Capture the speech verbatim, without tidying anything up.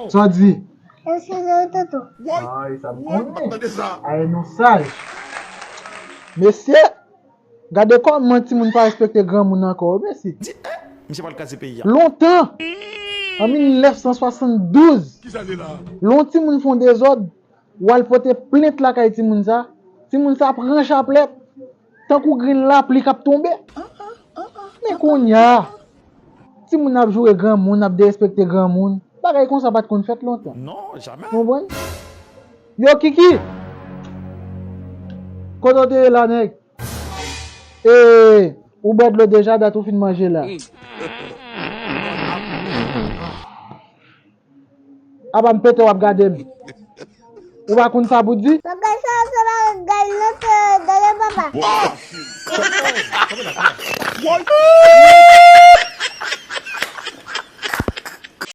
Sa w di? Ay, sa m konnen. Ay, nou saj. Mesye, gade kòman timoun pa respekte granmoun ankò, mesye. Di, eh, misye pral kraze peyi a. Lontan, an mil nèf san swasanndouz, lè yon timoun fè yon dezòd, w al pote plent lakay timoun sa, timoun sa pran chaplèt, tankou grenn lapli k ap tonbe. Men kounye a, timoun ap joure granmoun, ap derespekte granmoun. Bagay konsa pa t konn fèt lontan. Non, jamè. Ou konprann? Yo, Kiki! Kote w te ye la, nèg? E, ou bwè dlo deja, dat ou fin manje la. Apa m pete w ap gade m. Ou pa konn sa pou di? Bagay sa, se pa gay nan te gade papa.